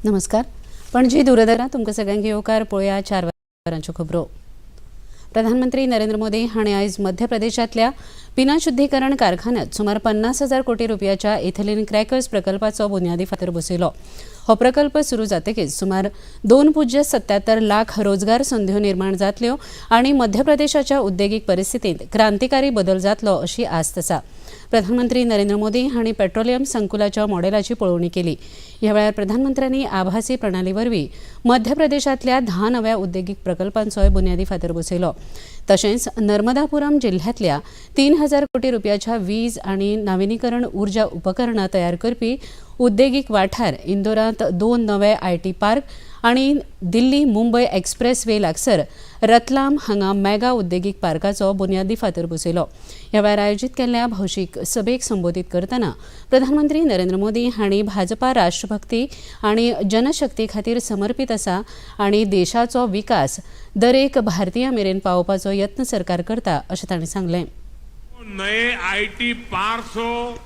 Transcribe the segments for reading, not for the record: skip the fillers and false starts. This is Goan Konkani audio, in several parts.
नमस्कार, पणजी दूरदर्शनात तुमकां सगळ्यांक येवकार. पळोवया 4 वरांच्यो खबरो. प्रधानमंत्री नरेंद्र मोदी हांणी आयज मध्य प्रदेशांतल्या पिना शुद्धीकरण कारखान्यात सुमार 50,000 कोटी रुपयाच्या इथिलीन क्रॅकर्स प्रकल्पाचो बुन्यादी फातर बसयलो. हो प्रकल्प सुरू जातकीच सुमार 2.77 लाख रोजगार संध्यो निर्माण जातल्यो आनी मध्य प्रदेशाच्या उद्देगीक परिस्थितींत क्रांतिकारी बदल जातलो अशी आस्त आसा. प्रधानमंत्री नरेंद्र मोदी हांणी पेट्रोलियम संकुलाच्या मॉडेलाची पळोवणी केली. ह्या वेळार प्रधानमंत्र्यांनी आभासी प्रणाली वरवीं मध्य प्रदेशांतल्या 10 नव्या उद्देगीक प्रकल्पांचोय बुन्यादी फातर बसयलो. तशेंच नर्मदापुरम जिल्ह्यांतल्या 3000 कोटी रुपयाच्या वीज आनी नविनीकरण ऊर्जा उपकरणां तयार करपी उद्देगीक वाठार, इंदोरांत दोन नवे IT park आनी दिल्ली मुंबय एक्सप्रेस वे लागसर रतलाम हांगा मेगा उद्देगीक पार्काचो बुन्यादी फातर बसयलो. ह्या वेळार आयोजीत केल्ल्या भौशीक सभेक संबोधीत करतना प्रधानमंत्री नरेंद्र मोदी हांणी भाजपा राष्ट्रभक्ती आनी जनशक्ती खातीर समर्पीत आसा आनी देशाचो विकास दरेक भारतीया मेरेन पावोवपाचो यत्न सरकार करता अशें तांणी सांगलें. नए IT park हो,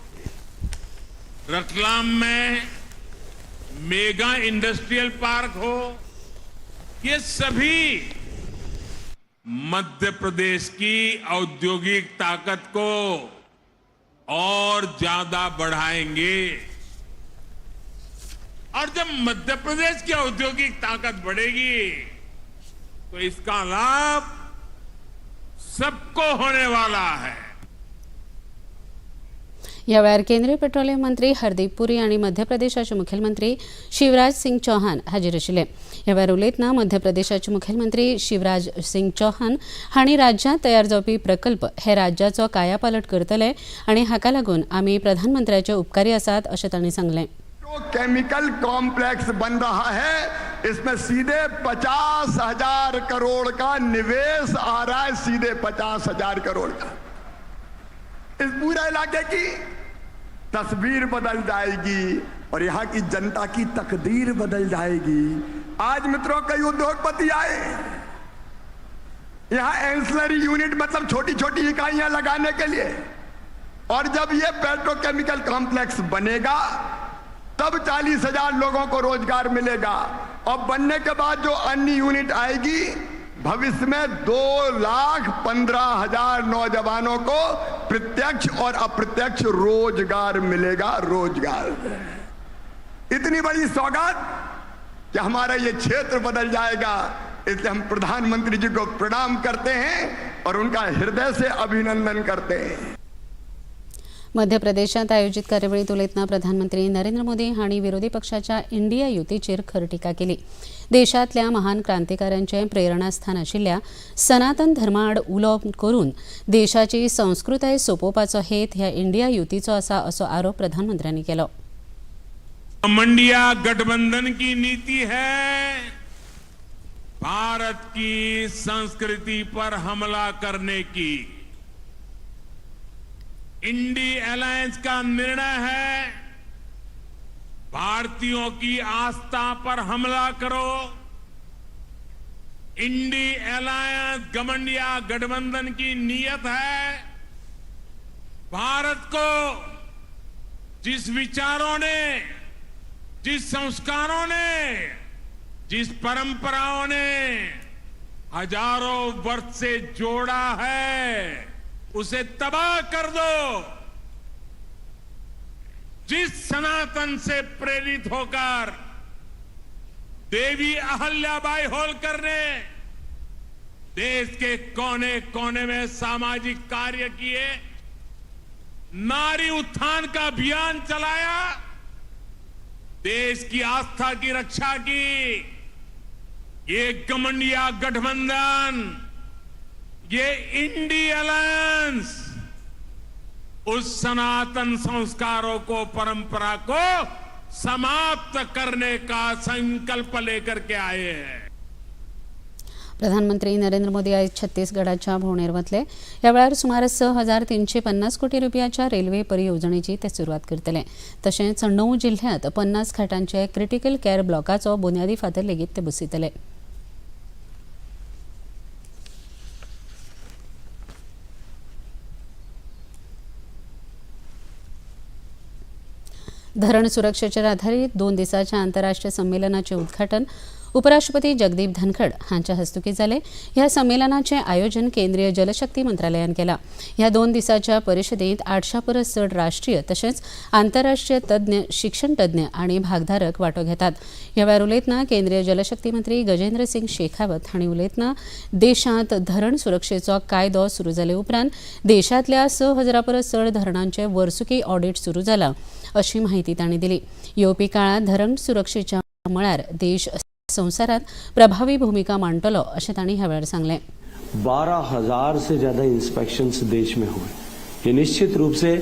रतलाम में मेगा इंडस्ट्रियल पार्क हो, ये सभी मध्य प्रदेश की औद्योगिक ताकत को और ज्यादा बढ़ाएंगे और जब मध्य प्रदेश की औद्योगिक ताकत बढ़ेगी तो इसका लाभ सबको होने वाला है. ह्या वेळार केंद्रीय पेट्रोलियम मंत्री हरदीप पुरी आनी मध्य प्रदेशाचे मुखेलमंत्री शिवराज सिंग चौहान हाजीर आशिल्ले. ह्या वेळार उलयतना मध्य प्रदेशाचे मुखेलमंत्री शिवराज सिंग चौहान हांणी राज्यांत तयार जावपी प्रकल्प हे राज्याचो कायापालट करतले आनी हाका लागून आमी प्रधानमंत्र्याचे उपकारी आसात अशें तांणी सांगलें. जो केमिकल कॉम्प्लेक्स बन रहा है, इसमें सीधे 50,000 करोड़ का निवेश आ रहा है. सीधे 50,000 करोड़ का. इस पूरे इलाके की तस्वीर बदल जाएगी और यहां की जनता की तकदीर बदल जाएगी. आज मित्रों, कई उद्योगपति आए यहां एंसिलरी यूनिट, मतलब छोटी छोटी इकाइयां लगाने के लिए और जब ये पेट्रोकेमिकल कॉम्प्लेक्स बनेगा तब 40,000 लोगों को रोजगार मिलेगा और बनने के बाद जो अन्य यूनिट आएगी, भविष्य में 2,15,000 नौजवानों को प्रत्यक्ष और अप्रत्यक्ष रोजगार मिलेगा. रोजगार, इतनी बड़ी सौगात कि हमारा ये क्षेत्र बदल जाएगा. इसलिए हम प्रधानमंत्री जी को प्रणाम करते हैं और उनका हृदय से अभिनंदन करते हैं. मध्य प्रदेशात आयोजित कार्यावळीत उलयतना प्रधानमंत्री नरेंद्र मोदी हांणी विरोधी पक्षाच्या इंडिया युतीचेर खर टिका केली. देशांतल्या महान क्रांतिकारांचे प्रेरणास्थान आशिल्ल्या सनातन धर्मा आड उलोवप करून देशाची संस्कृताय सोंपोवपाचो हेत ह्या इंडिया युतीचो आसा असो आरोप प्रधानमंत्र्यांनी केलो. मंडिया गठबंधन की नीति है भारत की संस्कृति पर हमला करने की. इंडी अलायंस का निर्णय है, भारतीयों की आस्था पर हमला करो. इंडी अलायंस, घमंडिया गठबंधन की नीयत है, भारत को जिस विचारों ने, जिस संस्कारों ने, जिस परंपराओं ने हजारों वर्ष से जोड़ा है, उसे तबाह कर दो. जिस सनातन से प्रेरित होकर देवी अहल्याबाई होलकर ने देश के कोने कोने में सामाजिक कार्य किए, नारी उत्थान का अभियान चलाया, देश की आस्था की रक्षा की, ये घमंडिया गठबंधन, ये इंडी अलायंस उस सनातन संस्कारों को, परंपरा को समाप्त करने का संकल्प लेकर के आए हैं. प्रधानमंत्री नरेंद्र मोदी आयज छत्तीसगडाच्या भोंवडेर वतले. ह्या वेळार सुमार 6350 कोटी रुपयाच्या रेल्वे परियोजणेची ते सुरवात करतले. तशेंच णव जिल्ह्यात 50 खाटांचे क्रिटिकल केअर ब्लॉकाचो बुन्यादी फातर लेगीत ते बसयतले. धरण सुरक्षेचेर आधारीत 2 दिसांच्या आंतरराष्ट्रीय संमेलनाचें उद्घाटन उपराष्ट्रपती जगदीप धनखड हांच्या हस्तुकीं जालें. ह्या संमेलनाचें आयोजन केंद्रीय जलशक्ती मंत्रालयान केलां. ह्या 2 दिसांच्या परिशदेंत 800 परस चड राष्ट्रीय तशेंच आंतरराष्ट्रीय तज्ञ, शिक्षण तज्ञ आनी भागधारक वांटो घेतात. ह्या वेळार उलयतना केंद्रीय जलशक्ती मंत्री गजेंद्र सिंग शेखावत हांणी उलयतना देशांत धरण सुरक्षेचो कायदो सुरू जाले उपरांत देशांतल्या 6000 परस चड धरणांचें वर्सुकी ऑडिट सुरू जालां अशी माहिती तांणी दिली. येवपी काळांत धरण सुरक्षेच्या मळार देश संवसारात प्रभावी भूमिका मांडटलो अशें तांणी ह्या वेळार सांगलें. 12,000 से ज्यादा इंस्पेक्शंस देश में हुए. ये निश्चित रूप से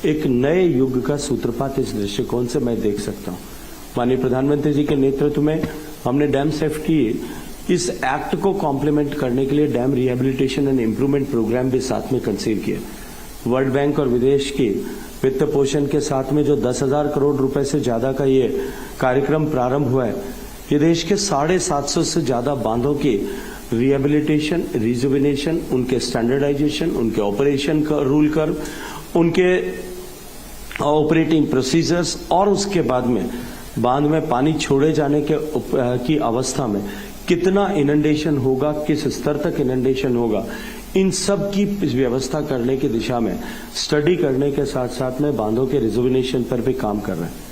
एक नए युग का सूत्रपात इस दृष्टिकोण से मैं देख सकता हूं. माननीय प्रधानमंत्री जी के नेतृत्व में हमने डैम सेफ्टी इस एक्ट को कॉम्प्लीमेंट करने के लिए dam rehabilitation and improvement programme भी साथ में कंसीव किया. वर्ल्ड बैंक और विदेश की वित्त पोषण के साथ में जो 10,000 करोड़ रुपए से ज्यादा का ये कार्यक्रम प्रारंभ हुआ है, ये देश के 750 से ज्यादा बांधों की रिहेबिलिटेशन, रिजुविनेशन, उनके स्टैंडर्डाइजेशन, उनके ऑपरेशन का रूल कर्व, उनके ऑपरेटिंग प्रोसीजर्स और उसके बाद में बांध में पानी छोड़े जाने के की अवस्था में कितना इनंडेशन होगा, किस स्तर तक इनंडेशन होगा, इन सब की व्यवस्था करने की दिशा में स्टडी करने के साथ साथ में बांधों के रिजुविनेशन पर भी काम कर रहे हैं.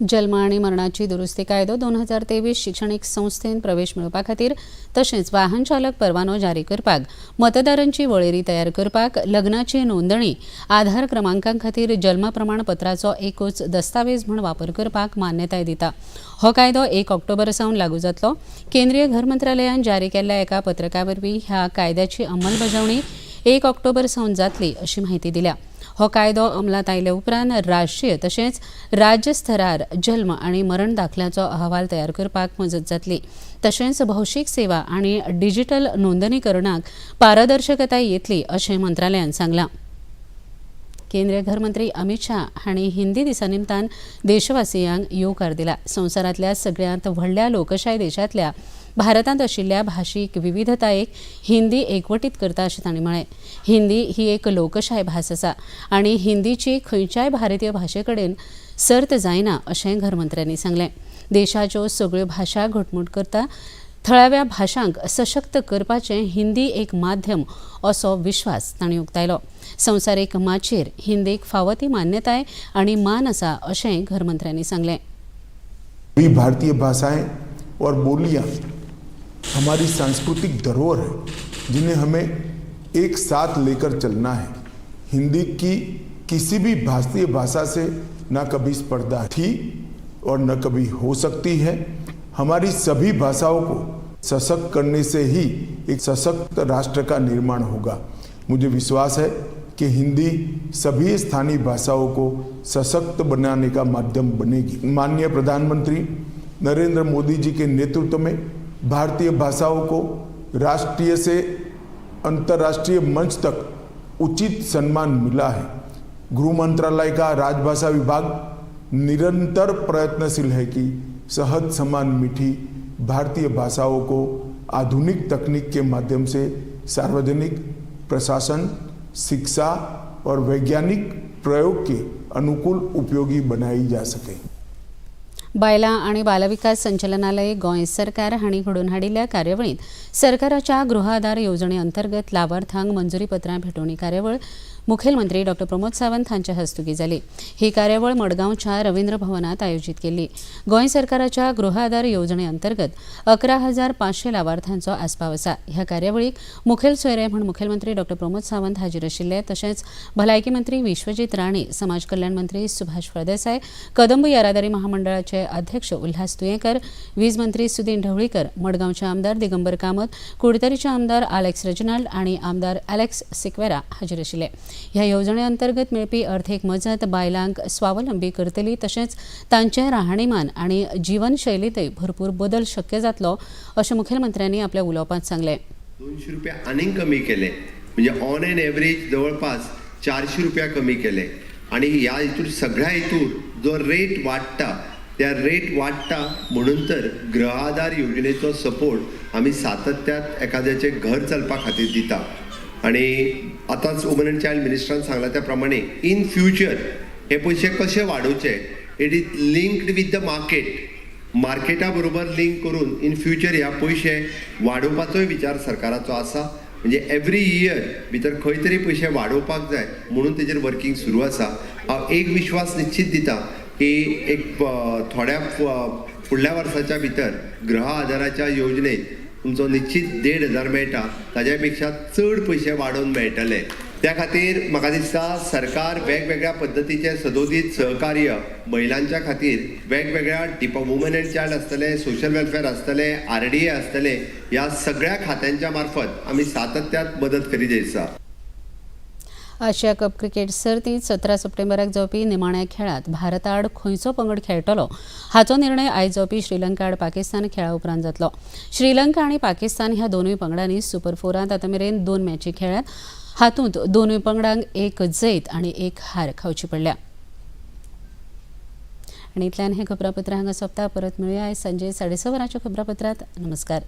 जल्म आनी मरणाची दुरुस्ती कायदो 2023 शिक्षणीक संस्थेन प्रवेश मेळोवपा खातीर तशेंच वाहन चालक परवानो जारी करपाक, मतदारांची वळेरी तयार करपाक, लग्नाची नोंदणी, आधार क्रमांकां खातीर जल्म प्रमाणपत्राचो एकूच दस्तावेज म्हूण वापर करपाक मान्यताय दिता. हो कायदो 1 ऑक्टोबर सावन लागू जातलो. केंद्रीय घर मंत्रालयान जारी केल्ल्या एका पत्रका वरवीं ह्या कायद्याची अंमलबजावणी 1 ऑक्टोबर सावन जातली अशी माहिती दिल्या. हो कायदो अंमलात आयले उपरांत राष्ट्रीय तशेंच राज्य स्तरार जल्म आनी मरण दाखल्याचो अहवाल तयार करपाक मजत जातली. तशेंच भौशीक सेवा आनी डिजिटल नोंदणीकरणाक पारदर्शकताय येतली अशें मंत्रालयान सांगलां. केंद्रीय घरमंत्री अमित शाह हांणी हिंदी दिसा निमतान देशवासियांक येवकार दिला. संवसारांतल्या सगळ्यांत व्हडल्या लोकशाय देशांतल्या भारतांत आशिल्ल्या भाशीक विविधतायेक हिंदी एकवटीत करता अशें तांणी म्हळें. हिंदी ही एक लोकशाय भास आसा आनी हिंदीची खंयच्याय भारतीय भाशे कडेन सर्त जायना अशें घरमंत्र्यांनी सांगलें. देशाच्यो सगळ्यो भाशा घटमूट करता थळाव्या भाशांक सशक्त करपाचें हिंदी एक माध्यम असो विश्वास तांणी उक्तायलो. संवसारीक माचयेर हिंदीक फावो ती मान्यताय आनी मान आसा अशेंय घरमंत्र्यांनी सांगलें. भी भारतीय भाषाएं और बोलियां हमारी सांस्कृतिक धरोहर है, जिन्हें हमें एक साथ लेकर चलना है. हिंदी की किसी भी भारतीय भाषा से न कभी स्पर्धा थी और न कभी हो सकती है. हमारी सभी भाषाओं को सशक्त करने से ही एक सशक्त राष्ट्र का निर्माण होगा. मुझे विश्वास है कि हिंदी सभी स्थानीय भाषाओं को सशक्त बनाने का माध्यम बनेगी. माननीय प्रधानमंत्री नरेंद्र मोदी जी के नेतृत्व में भारतीय भाषाओं को राष्ट्रीय से अंतर्राष्ट्रीय मंच तक उचित सम्मान मिला है. गृह मंत्रालय का राजभाषा विभाग निरंतर प्रयत्नशील है कि शहद समान मीठी भारतीय भाषाओं को आधुनिक तकनीक के माध्यम से सार्वजनिक प्रशासन, शिक्षा और वैज्ञानिक प्रयोग के अनुकूल उपयोगी बनाई जा सके. बायलां आनी बालविकास संचालनालय, गोंय सरकार हांणी घडोवन हाडिल्ल्या कार्यावळींत सरकाराच्या गृह आधार येवजणे अंतर्गत लावार्थांक मंजुरी पत्रां भेटवणी कार्यावळ मुखेलमंत्री डॉ प्रमोद सावंत हांच्या हस्तुकीं जाली. ही कार्यावळ मडगांवच्या रवींद्र भवनात आयोजीत केल्ली. गोंय सरकाराच्या गृह आधार येवजणे अंतर्गत 11,500 लावार्थांचो आस्पाव आसा. ह्या कार्यावळीक मुखेल सोयरे म्हूण मुखेलमंत्री डॉ प्रमोद सावंत हाजीर आशिल्ले. तशेंच भलायकी मंत्री विश्वजीत राणे, समाज कल्याण मंत्री सुभाष फळदेसाय, कदंब येरादारी महामंडळाचे अध्यक्ष उल्हास तुयेंकर, वीज मंत्री सुदीन ढवळीकर, मडगांवचे आमदार दिगंबर कामत, कुडतरीचे आमदार आलेक्स रेजिनाल्ड आनी आमदार अलेक्स सिक्वेरा हाजीर आशिल्ले. ह्या येवजणे अंतर्गत मेळपी अर्थीक मजत बायलांक स्वावलंबी करतली, तशेंच तांचें राहणीमान आनी जीवनशैलींतय भरपूर बदल शक्य जातलो अशें मुखेलमंत्र्यांनी आपल्या उलोवपांत सांगलें. 200 रुपया आनीक कमी केले, म्हणजे ऑन एन एवरेज जवळपास 400 रुपया कमी केले. आणि ह्या हितून सगळ्या हितून जो रेट वाडटा, त्या रेट वाडटा म्हणून तर गृह आधार योजनेचो सपोर्ट आमी सातत्यात एखाद्याचें घर चलपा खातीर दिता. आणि आतांच वुमन अँड चायल्ड मिनिस्टरान सांगला त्या प्रमाणे इन फ्युचर हे पयशे कशे वाडोवचे, it is linked with the market. मार्केटा बरोबर लिंक करून इन फ्युचर ह्या पयशे वाडोवपाचोय विचार सरकाराचो आसा. म्हणजे एवरी इयर भितर खंय तरी पयशे वाडोवपाक जाय म्हणून तेजेर वर्किंग सुरू आसा. हांव एक विश्वास निश्चित दिता की एक थोड्या फुडल्या वर्साच्या भितर गृह आधाराच्या योजनेत तुमचो निश्चित 1500 मेळटा ताज्या पेक्षा चड पयशे वाडोवन मेळटले. त्या खातीर म्हाका दिसता सरकार वेगवेगळ्या पद्दतीचे सदोदीत सहकार्य महिलांच्या खातीर वेगवेगळ्या वुमन अँड चायल्ड आसतले, सोशल वेलफेअर आसतले, RDA आसतले, ह्या सगळ्या खात्यांच्या मार्फत आमी सातत्यात मदत करीत आसा. आशिया कप क्रिकेट सर्तीत 17 सप्टेंबराक जावपी निमाण्या खेळात भारताआड खंयचो पंगड खेळटलो हाचो निर्णय आयज जावपी श्रीलंका आड पाकिस्तान खेळा उपरांत जातलो. श्रीलंका आनी पाकिस्तान ह्या दोनूय पंगडांनी सुपर फोरांत आतां मेरेन 2 मॅची खेळ्ळ्यात. हातूंत दोनूय पंगडांक 1 जैत आनी 1 हार खावची पडल्या. आनी इतल्यान हें खबरापत्र हांगा सोंपता. परत मेळुया आयज सांजे 6:30 वरांच्या खबरापत्रांत. नमस्कार.